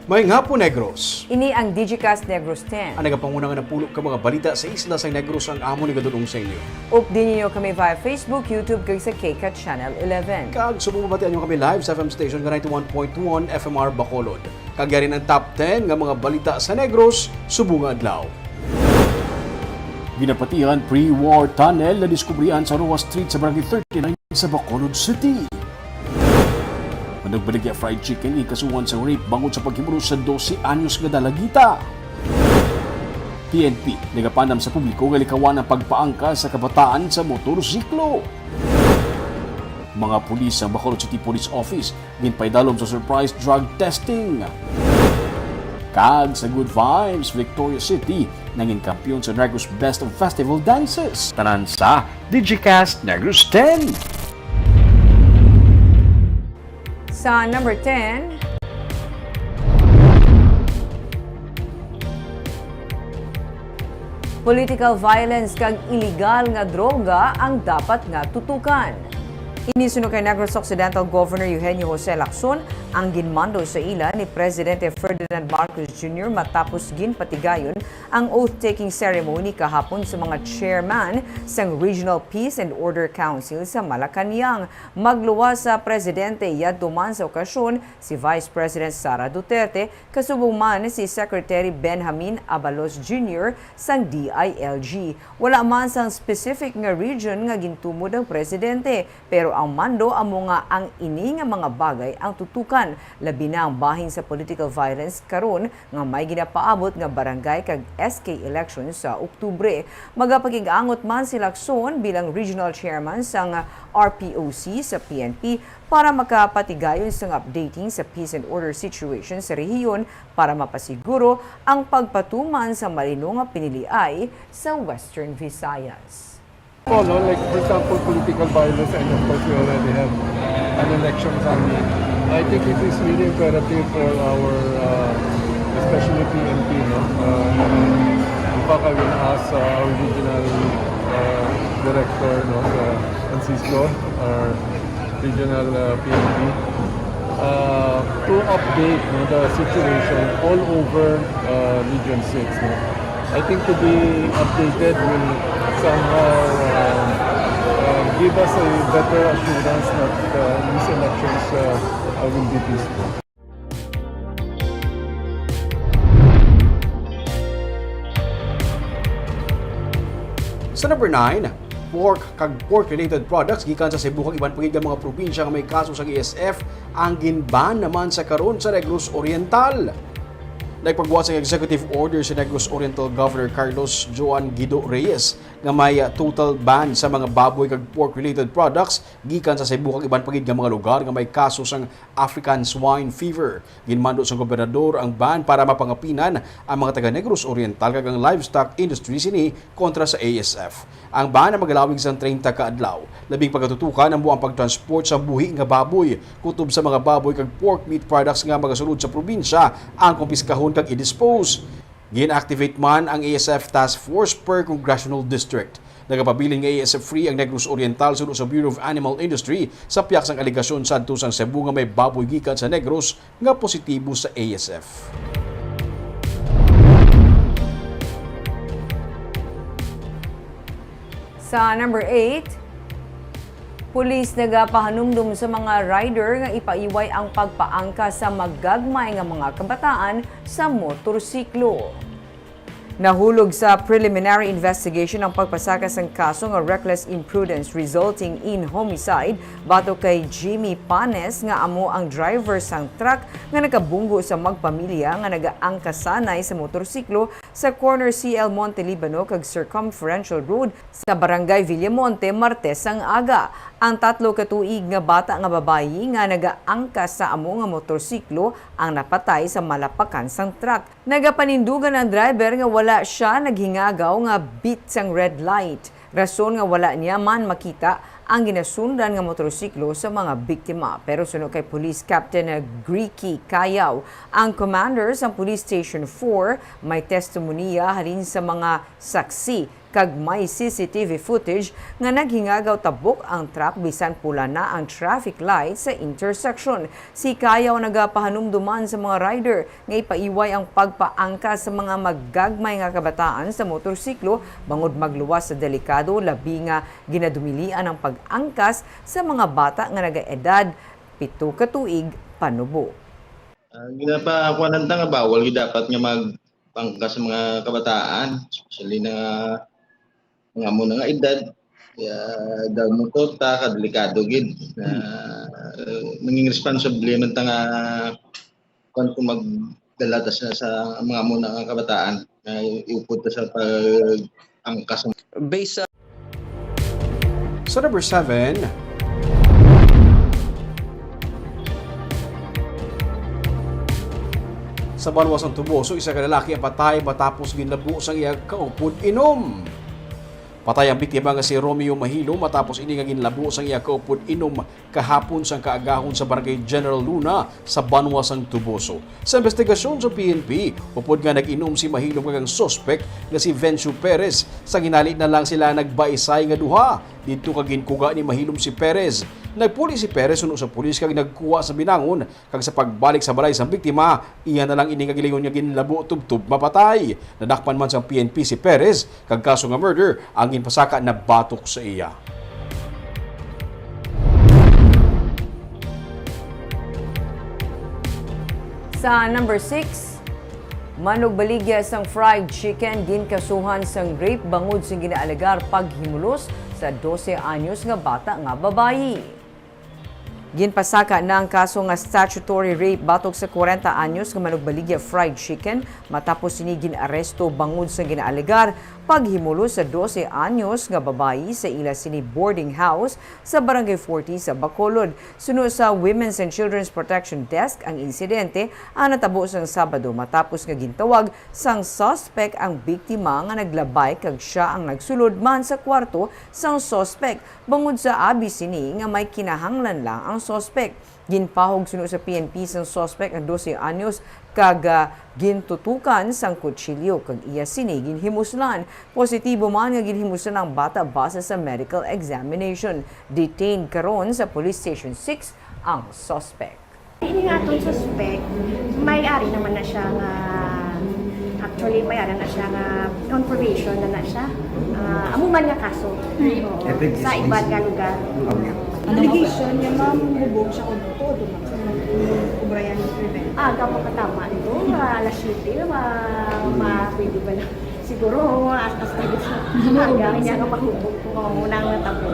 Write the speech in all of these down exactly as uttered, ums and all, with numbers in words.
Maayong hapon, Negros. Ini ang Digicast Negros ten. Ang nagapanguna nga napulo ka mga balita sa isla sang Negros ang amon igadul-ong sa inyo. Updi ninyo kami via Facebook, YouTube, kag sa KCAT Channel eleven. Kag subong mabatian nyo kami live sa F M station nga ninety-one point one F M R Bacolod. Kag yari na ang top ten nga mga balita sa Negros subong nga adlaw. Ginapatihan pre-war tunnel na diskubrihan sa Roa Street sa Barangay thirty-nine sa Bacolod City. Manugbaligya fried chicken, ikasuhan sa rape bangod sa paghimulos sa dose anyos nga dalagita. P N P nagapandam sa publiko nga likawan ang pagpaangkas sa kabataan sa motorsiklo. Mga pulis sang Bacolod City Police Office ginpaidalom sa surprise drug testing. Kag sa Good Vibes, Victoria City nangin kampiyon sa Negros Best of Festival Dances. Tanan sa Digicast Negros ten. Sa number ten, political violence kag iligal nga droga ang dapat nga tutukan. Ini suno kay Negros Occidental Governor Eugenio Jose Lacson ang ginmando sa ila ni Presidente Ferdinand Marcos Junior matapos ginpatigayon ang oath-taking ceremony kahapon sa mga chairman sang Regional Peace and Order Council sa Malacañang. Magluwas sa presidente yadto man sa okasyon si Vice President Sara Duterte, kasubong man si Secretary Benjamin Abalos Junior sang D I L G. Wala man sang specific nga region nga gintumod ang presidente, pero ang mando amo nga ang ini nga mga bagay ang tutukan, labi na ang bahin sa political violence karon nga may ginapaabot nga barangay kag S K election sa Oktubre. Magapakig-angot man si Lacson bilang regional chairman sang R P O C sa P N P para makapatigayon sang updating sa peace and order situation sa rehiyon para mapasiguro ang pagpatuman sa malino nga piniliay sa Western Visayas. All, no? Like, for example, political violence, and of course, we already have an election coming. I think it is really imperative for our, uh, especially P N P, no? Uh, in fact, I will ask uh, our regional uh, director, no, uh, Francisco, our regional uh, P N P, uh, to update, no, the situation all over uh, Region six. No? I think to be updated will somehow uh, uh, give us a better assurance that uh, these elections uh, uh, will be peaceful. Sa number nine, pork kag pork-related products gikan sa Cebu kag iban pa gid nga mga probinsya nga may kaso sang A S F ang gin-ban naman sa karon sa Negros Oriental. Nagpagwa sang executive order si Negros Oriental Governor Carlos Joan Guido Reyes nga may, ah, total ban sa mga baboy kag pork-related products gikan sa Cebu kag iban pa gid nga mga lugar nga may kaso sang African Swine Fever. Ginmando sang gobernador ang ban para mapangapinan ang mga taga Negros Oriental kag ang livestock industry sini kontra sa A S F. Ang ban ang magalawig sang treinta ka adlaw. Labing pagatutukan amo ang pagtransport sa buhi nga baboy, kutob sa mga baboy kag pork meat products nga magasulod sa probinsya ang kumpiskahon kag i-dispose. Gin-activate man ang A S F Task Force per Congressional District. Nagapabilin nga A S F-free ang Negros Oriental suno sa Bureau of Animal Industry sa pihak sang alegasyon sadto sang Cebu nga may baboy gikan sa Negros nga positibo sa A S F. Sa number eight, pulis nagapahanumdom sa mga rider nga ipaiway ang pagpaangkas sa magagmay nga mga kabataan sa motorsiklo. Nahulog sa preliminary investigation ang pagpasaka sang kaso nga reckless imprudence resulting in homicide batok kay Jimmy Panes nga amo ang driver sang truck nga nagabunggo sa magpamilya nga nagaangkas sanay sa motorsiklo sa corner C L Monte Libano kag Circumferential Road sa Barangay Villamonte, Martes sang aga. Ang tatlo ka tuig nga bata nga babayi nga nagaangkas sa amo nga motorsiklo ang napatay sa malapakan sang truck. Nagapanindugan ang driver nga wala sia naghingagaw nga beat sang red light, rason nga wala niya man makita ang ginasundan nga motorsiklo sa mga biktima. Pero suno kay Police Captain Gricky Cayaw, ang commander sang Police Station four, may testimonya halin sa mga saksi kag may C C T V footage nga naghingagaw tabok ang truck bisan pula na ang traffic light sa intersection. Si Kayaw nagapahanumduman sa mga rider nga ipaiway ang pagpaangkas sa mga magagmay nga kabataan sa motorsiklo bangod magluwas sa delikado, labi nga ginadumilian ang pag-angkas sa mga bata nga nagaedad pito ka tuig panubo. Ah, ginapakuanan ta nga bawal gyud dapat nga mag-angkas sa mga kabataan, especially na mga amo na nga edad. Kaya daw mo to ta, kadelikado gid. Ah, nanging responsable man ta nga kung magdala ta sa, sa mga amo na nga kabataan, na iupod ta sa pag-angkas. Based sa Sa number seven, sa banwa sang Tuboso, isa ka lalaki ang patay matapos ginlabo sang iya kaupod inom. Patay ang biktima nga si Romeo Mahilo matapos ini nga ginlabo sang iya kaupod inom kahapon sang kaagahon sa Barangay General Luna sa banwa sang Tuboso. Sa investigasyon sa P N P, upod nga nag-inom si Mahilom kag ang suspek nga si Vencio Perez, sa ginali na lang sila nagbaisay nga duha didto kag ginkuga ni Mahilom si Perez. Nagpuli si Perez suno sa pulis kag nagkuha sa binangon, kag sa pagbalik sa balay sang biktima, iya na lang ini nga gilingon nga ginlabo tubtob mapatay. Nadakpan man sang P N P si Perez kag kaso nga murder ang ginpasaka na batok sa iya. Sa number six, manugbaligya sang fried chicken ginkasuhan sang rape bangod sa ginaalegar paghimulos sa dose anyos nga bata nga babayi. Ginpasaka na ang kaso nga statutory rape batok sa kwarenta anyos nga manugbaligya fried chicken matapos sini gin-aresto bangod sa ginaalegar paghimulos sa dose anyos nga babayi sa ila sini boarding house sa Barangay forty sa Bacolod. Suno sa Women's and Children's Protection Desk, ang insidente ang natabo sang Sabado matapos nga gintawag sang suspect ang biktima nga naglabay kag siya ang nagsulod man sa kwarto sang suspect bangod sa abi sini nga may kinahanglan lang ang suspect. Ginpahog suno sa P N P sang suspect ang dose anyos kag, ah, gintutukan sang kutsilyo kag iya sini ginhimuslan. Positibo man nga ginhimuslan ang bata base sa medical examination. Detained karon sa Police Station six ang suspect. Ini nga atong suspect, may ari naman na siya nga, actually, may ari na siya nga on probation na na siya. Ah, amo man nga kaso. Oo. Sa iban nga lugar. Allegation niya, ma'am, hubog siya kung totoo, ma'am, sa mga kubrayan ng prevent. Ah, kapag katama ito, mga alas siyete, ma, ma, pwede ba na? Siguro, as, as, as, aga niya kapag hubog ko, kung muna ang natabo.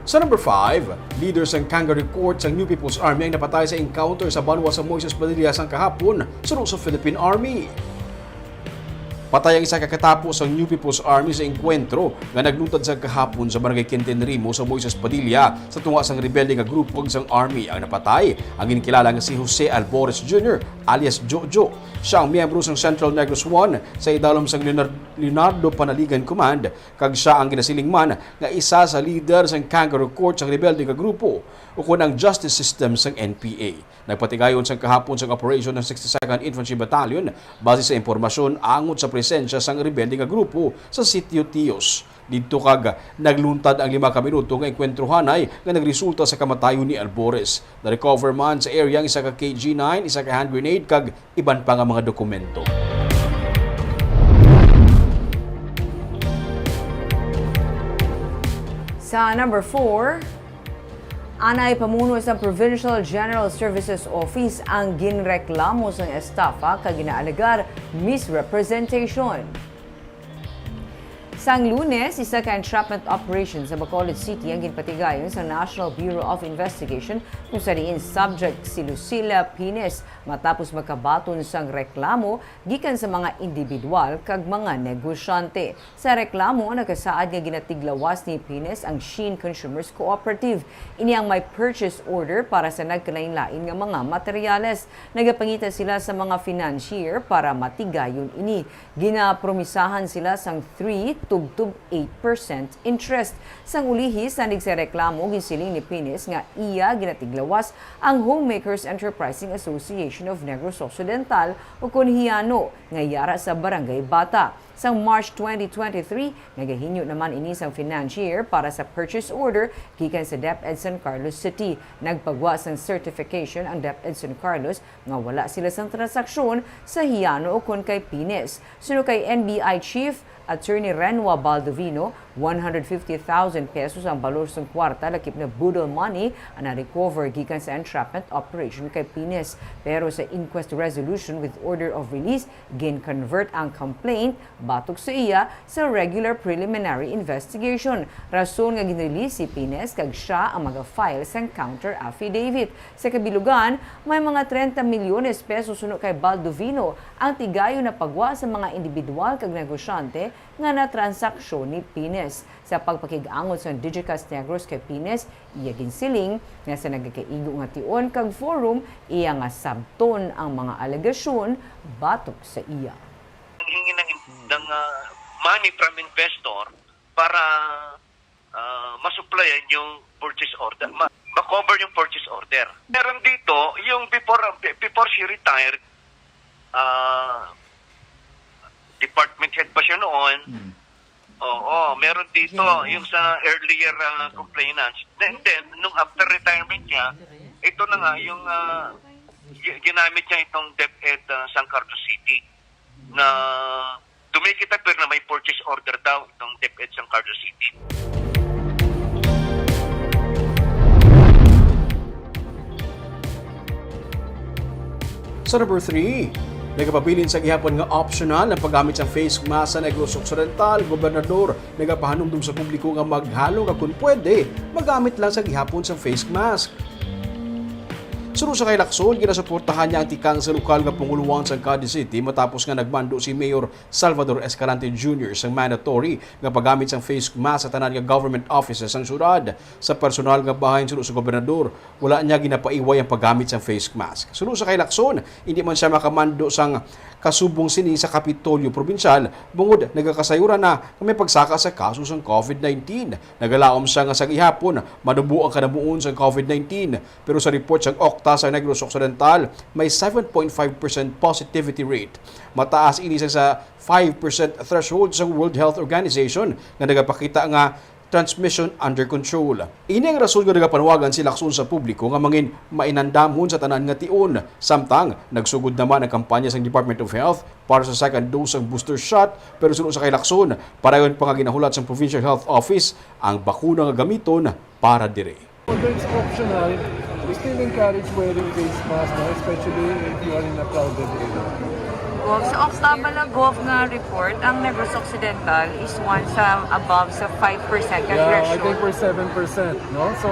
Sa number five, leader sang Kangaroo Court sang New People's Army ang napatay sa encounter sa banwa sa Moises Padilla sang kahapon suno sa Philippine Army. Patay ang isa ka katapo sang New People's Army sa engkwentro nga nagluntad sa kahapon sa Barangay Quintin Rimo sa Moises Padilla sa tunga sang rebelde nga grupo kag sang Army. Ang napatay ang ginkilala nga si Jose Albores Junior alias Jojo. Siya ang miyembro sang Central Negros One sa idalom sang Leonardo Panaligan Command kag siya ang ginasiling man nga isa sa lider sang Kangaroo Court sang rebelde nga grupo ukon ang justice system sang N P A. Nagpatigayon sang kahapon sang operation ang sixty-second Infantry Battalion base sa impormasyon angot sa presensya sang rebelde nga grupo sa Sitio Tios. Didto kag nagluntad ang lima ka minuto nga engkwentruhanay nga nagresulta sa kamatayon ni Albores. Na-recover man sa area ang isa ka K G nine, isa ka hand grenade kag iban pa nga mga dokumento. Sa number four, anay pamuno sang Provincial General Services Office ang ginreklamo sang estafa kag ginaalegar misrepresentation. Sang Lunes, isa ka entrapment operation sa Bacolod City ang ginpatigayon sa National Bureau of Investigation kung sa diin subject si Lucila Pines matapos makabaton sang reklamo gikan sa mga indibidwal kag mga negosyante. Sa reklamo, nakasaad nga ginatiglawas ni Pines ang Sheen Consumers Cooperative. Ini ang may purchase order para sa nagkalainlain nga mga materyales. Nagapangita sila sa mga financier para matigayon ini. Ginapromisahan sila sang three tubtob eight percent interest. Sang ulihi, sanig sa reklamo, ginsiling ni Pines nga iya ginatiglawas ang Homemakers Enterprising Association of Negros Occidental, o kon HIANO, nga yara sa Barangay Bata. Sang March twenty twenty-three, nagahinyo naman ini sang financier para sa purchase order gikan sa DepEd San Carlos City. Nagpagwa sang certification ang DepEd San Carlos nga wala sila sang transaksyon sa HIANO ukon kay Pines. Suno kay N B I Chief Attorney Renwa Baldovino, one hundred fifty thousand pesos ang balor sang kwarta, lakip na boodle money, ang na-recover gikan sa entrapment operation kay Pines. Pero sa inquest resolution with order of release, gin-convert ang complaint batok sa iya sa regular preliminary investigation. Rason nga gin-release si Pines kag siya ang maga-file sang counter affidavit. Sa kabilugan, may mga treinta milyones pesos suno kay Baldovino ang tigayon na pagwa sa mga individual kag negosyante nga natransaksyon ni Pines. Sa pagpakig-angot sang Digicast Negros kay Pines, iya ginsiling nga sa nagakaigo nga tion kag forum, iya nga sabton ang mga alegasyon batok sa iya. Hingi ng, ng ah, money from investor para ah, masuplayan yung purchase order, ma- ma-cover yung purchase order. Meron dito, yung before before she retired, ah, department head pa siya noon. Oo, meron dito yung sa earlier ah, complainants. Then, then, nung after retirement niya, ito na nga yung ah, gi- ginamit niya itong DepEd ah, San Carlos City na to make it appear na may purchase order daw itong DepEd San Carlos City. Sa number three, nagapabilin sa gihapon nga optional ang paggamit sang face mask sa Negros Occidental. Gobernador nagapahanumdom sa publiko nga maghalong kag kun pwede, magamit lang sa gihapon sang face mask. Suno sa kay Lacson, ginasuportahan niya ang tikang sa lokal nga panguluhan sang Cadiz City matapos nga nagmando si Mayor Salvador Escalante Junior sang mandatory nga paggamit sang face mask sa tanan nga government offices sang syudad. Sa personal nga bahin suno sa gobernador, wala niya ginapaiway ang paggamit sang face mask. Suno sa kay Lacson, hindi man siya makamando sang kasubong sini sa Kapitolyo Probinsyal, bangod nagakasayuran na nga may pagsaka sa kaso sang COVID nineteen. Nagalaom siya nga sa gihapon manubo ang kanamuon sang COVID nineteen, pero sa report sang OCTA sa Negros Occidental, may seven point five percent positivity rate. Mataas ini sa, sa five percent threshold sang World Health Organization nga nagapakita nga transmission under control. Ini ang rason nga nagapanuwagan si Lacson sa publiko nga mangin mainandamhon sa tanan nga tion. Samtang nagsugod naman ang kampanya sang Department of Health para sa second dose sang booster shot, pero suno sa kay Lacson, padayon pa nga ginahulat sang Provincial Health Office ang bakuna nga gamiton para diri. Although it's optional, we still encourage wearing face mask, no? Especially if you are in a crowded area. Gov, sa Octa bala, Gov, nga report, ang Negros Occidental is one sa above sa five percent nga Yeah, I think threshold. We're seven percent, no? So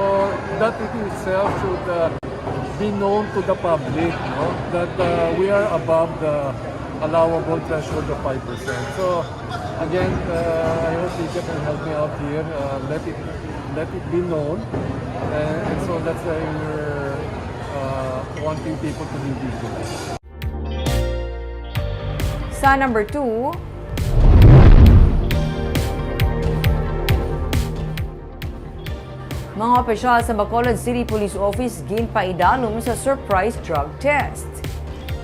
that in itself should uh, be known to the public, no? That uh, we are above the allowable threshold of five percent. So again, uh, I hope Lydia can help me out here. Uh, let it let it be known, and, and so that's why we're uh, wanting people to be vigilant. Sa number two, mga opisyal sa Bacolod City Police Office ginpaidalom sa surprise drug test.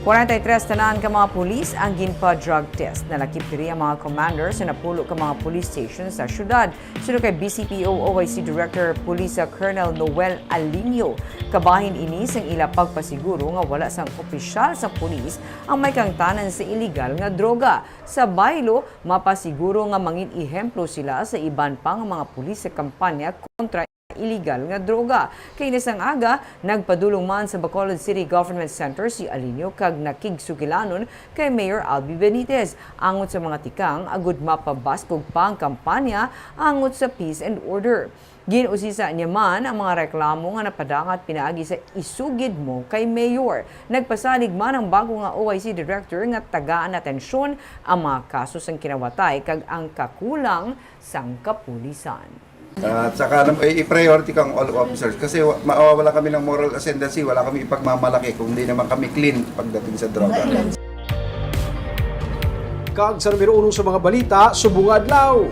Kwarenta y tres tanan ka mga pulis ang ginpa-drug test. Nalakip diri ang mga commander sa napulo ka mga police station sa syudad. Suno kay B C P O O I C Director Police Colonel Noel Alinio, kabahin ini sang ila pagpasiguro nga wala sang opisyal sa pulis ang may kaangtanan sa iligal nga droga. Sa baylo, mapasiguro nga mangin ehemplo sila sa iban pa nga mga pulis sa kampanya kontra iligal nga droga. Kay ini sang aga, nagpadulong man sa Bacolod City Government Center si Alinio kag nakigsugilanon kay Mayor Albee Benitez angot sa mga tikang agud mapabaskog pa ang kampanya angot sa peace and order. Gin-usisa niya man ang mga reklamo nga napadangat pinaagi sa isugid mo kay Mayor. Nagpasalig man ang bago nga O I C Director nga tagaan atensyon ang mga kaso sang kinawatay kag ang kakulang sang kapulisan. At saka nam- i-priority kang all officers kasi wa- mawawala kami ng moral ascendancy, wala kami ipagmamalaki kung hindi naman kami clean pagdating sa droga. Kag sa numero uno sa mga balita, subong nga adlaw.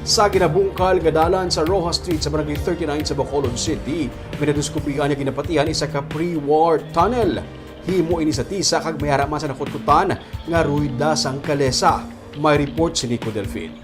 Sa ginabungkal nga dalan sa Roxas Street sa Barangay thirty-nine sa Bacolod City, may nadiskubrihan nga ginapatihan isa ka pre-war tunnel. Himo ini sa tisa kag may ara man sa nakutkutan nga ruwida sang kalesa. May report si Nico Delfin.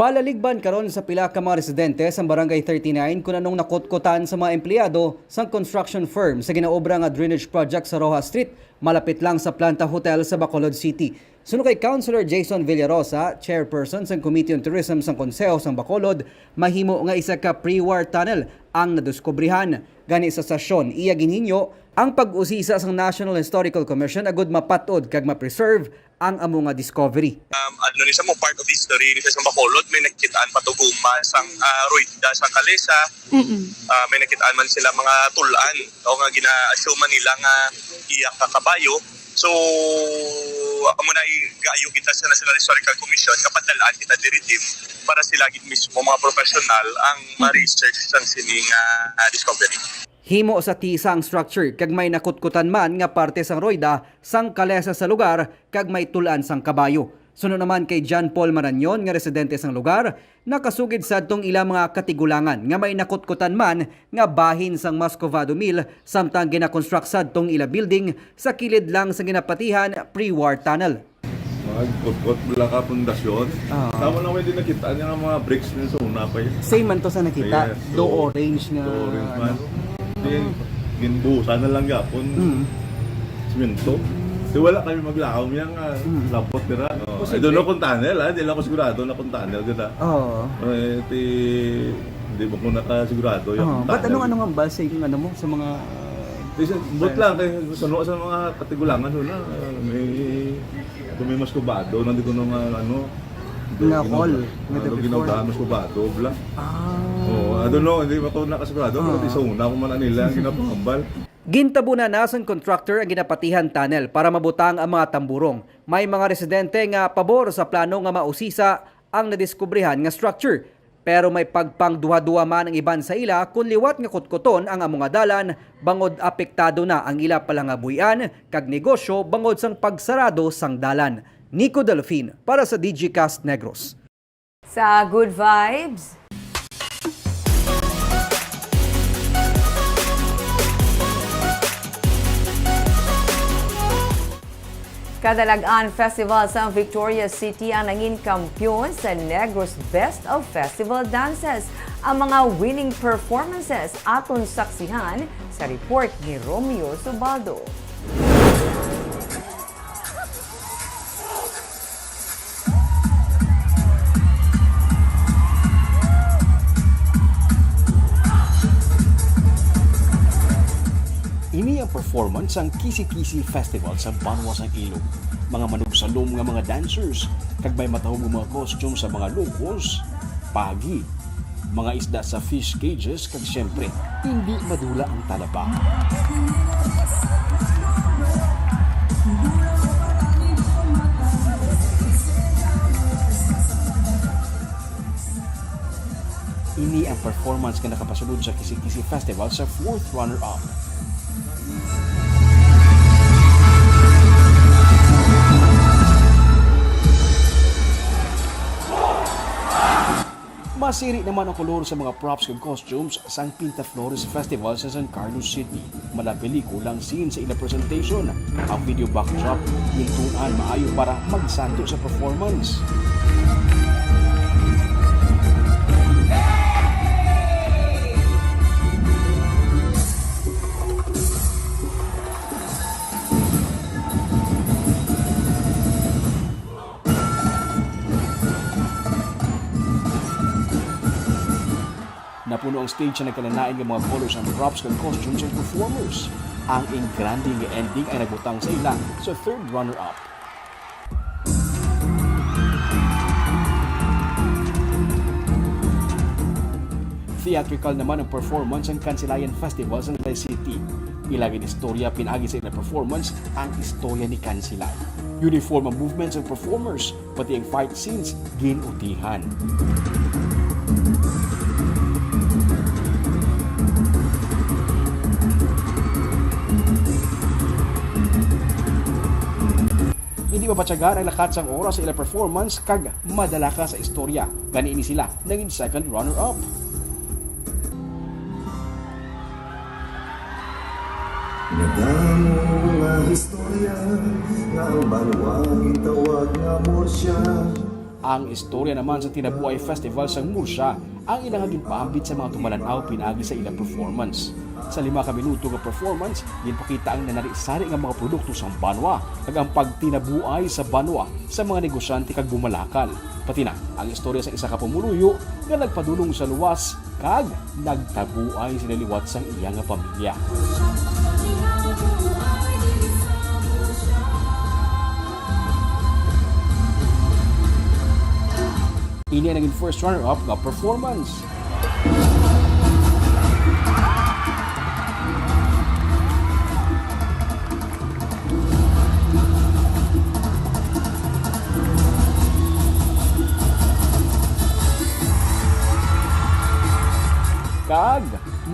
Palaligban karon sa pila ka mga residente sa Barangay thirty-nine kun anong nakutkutan sa mga empleyado sang construction firm sa ginaobra nga drainage project sa Roxas Street, malapit lang sa Planta Hotel sa Bacolod City. Suno kay Councilor Jason Villarosa, chairperson sang Committee on Tourism sang Konseho sang Bacolod, mahimo nga isa ka pre-war tunnel ang nadiskubrihan. Gani sa sesyon, iya ginhinyo ang pag-usisa sang National Historical Commission agud mapat-od kag ma-preserve ang amo nga discovery. Um, ano ni sa mo, part of history ni sa Bacolod, may nakitaan pa to guma sang, ah, ruwida sang kalesa. Mm-mm. Ah, may nakitaan man sila mga tulan, o nga gina-assume man nila nga iya ka kabayo. So, amo na igayo kita sa National Historical Commission nga padalaan kita diri, team, para sila gid mismo, mga professional, ang Mm. ma-research sang sini nga, ah, discovery. Himo sa tisa ang structure kag may nakutkutan man nga parte sang ruwida sang kalesa sa lugar kag may tulan sang kabayo. Suno naman kay John Paul Marañon nga residente sang lugar, nakasugid sadtong ila mga katigulangan nga may nakutkutan man nga bahin sang Muscovado Mill samtang ginakonstruct sadtong ila building sa kilid lang sa ginapatihan pre-war tunnel. Mga kutkot lang ka pundasyon. Ah. Tama lang, may di nakita niya nga mga bricks din sa una pa yun. Same man to sa nakita. Yes, do so, orange nga, do orange man. Ano? Di, ginbuhusan na lang gapon. Mm. Simento. Di wala kami maglakaw niya nga Mm. labot dira. Oh, I don't know kung tunnel, ah. Di lang ako sigurado na kung tunnel dira. Oo. Eh, ti, di ba ko nakasigurado yung Oo. But tunnel? Anong, anong hambal sa yung ano mo, sa mga Di siya, but lang, kay sa, sa mga katigulangan, no, na, may, kung may Muscovado, nandito nung, ah, ano, Nga ginaw-, hall, nga ano, the before. Ginaw-, Muscovado, bla. Ah. Oo, I don't know, hindi pa ako nakasigurado, pero Ah. di sa una, kung man nila ang ginapahambal. Gintabunan na sang contractor ang ginapatihan tunnel para mabutang ang mga tamburong. May mga residente nga pabor sa plano nga mausisa ang nadiskubrihan nga structure. Pero may pagpangduha-duha man ang iban sa ila kon liwat nga kutkuton ang amo nga dalan, bangod apektado na ang ila palangabuy-an kag negosyo bangod sang pagsarado sang dalan. Nico Delfin para sa Digicast Negros. Sa Good Vibes. Kadalag-an Festival sa Victoria City ang nangin kampiyon sa Negros Best of Festival Dances. Ang mga winning performances aton saksihan sa report ni Romeo Subaldo. Ini ang performance sang Kisi-Kisi Festival sa Banwa sang Ilog. Mga manugsalom nga mga dancers, kag may matahom nga mga costume sa mga locos, pagi, mga isda sa fish cages, kag siyempre, hindi madula ang talaba. Ini ang performance nga nakapasulod sa Kisi-Kisi Festival sa fourth runner-up. Masiri naman ang kolor sa mga props kag costumes sang Pinta Flores Festival sa San Carlos City. Mala pelikula ang scene sa ila presentation. Ang video backdrop, gintunan maayo para magsanto sa performance. Napuno ang stage sa nagkalain-lain nga mga colors and props kag costumes sang performers. Ang engrande nga ending ang nagbutang sa ila sa third runner-up. Theatrical naman ang performance sang Kansilayan Festival sa Taytay City. Ila gin-istorya pinaagi sa ila performance ang istorya ni Kansilay. Uniform ang movements sang performers, pati ang fight scenes, gin-utihan. Hindi mabatyagan ang lakat sang oras sa ila performance kag madala ka sa istorya. Gani ini sila nangin second runner-up. Madamo nga istorya nga ang banwa gitawag nga Murcia. Ang istorya naman sa Tinabuay Festival sa Murcia ang ilang ginpaambit sa mga tumalan-aw pinaagi sa ilang performance. Sa lima ka minuto nga performance, ginpakita ang nanari-sari nga mga produkto sang banwa kag ang pagtinabuay sa banwa sa mga negosyante kag bumalakal, pati na ang istorya sa isa ka pumuluyo nga nagpadulong sa luwas kag nagtabuay sila liwat sang iya nga pamilya. Ini ang naging first runner-up nga performance. Kag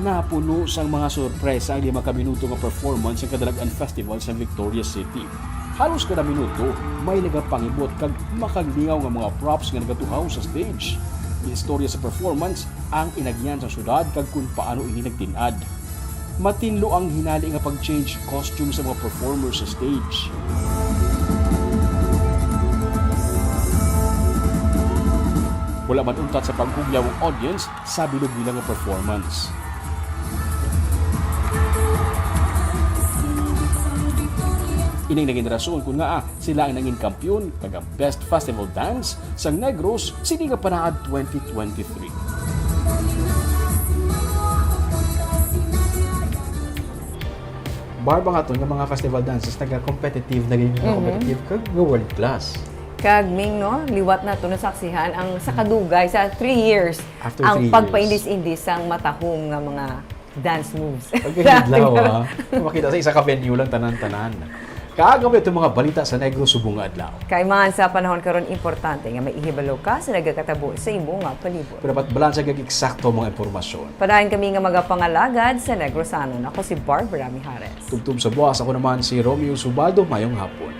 napuno sang mga sorpresa ang lima ka minuto nga performance sa Kadalag-an Festival sa Victoria City. Halos kada minuto, may nagapangibot kag makaglingaw nga mga props nga nagatuhaw sa stage. Istorya sa performance ang inagyan sa syudad kag kon paano ini nagtin-ad. Matinlo ang hinali nga pag-change costume sa mga performers sa stage. Wala man untat sa paghugyaw ang audience sa bilog nila nga performance. Ining naging rason kon ngaa sila ang nangin kampiyon kag ang Best Festival Dance sang Negros sini nga panaad twenty twenty-three. Barb, ang aton nga mga festival dances naga-competitive, naging Mhm. competitive kag nga world class. Kag, Ming, no, liwat nato nasaksihan ang sa kadugay, sa three years, After ang three years. pagpaindis-indis sang matahom nga mga dance moves. Pagkahidlaw, ha? Makita sa isa ka venue lang, tanan-tanan. Kag ang itong mga balita sa Negros subong nga adlaw. Kay man sa panahon karon, importante nga may ihibalo ka sa nagakatabo sa imo nga palibot. Pero dapat balanse kag eksakto ang mga impormasyon. Padayon kami nga magapangalagad sa Negrosanon. Ako si Barbara Mijares. Tubtob sa buwas, ako naman si Romeo Subaldo. Mayong hapon.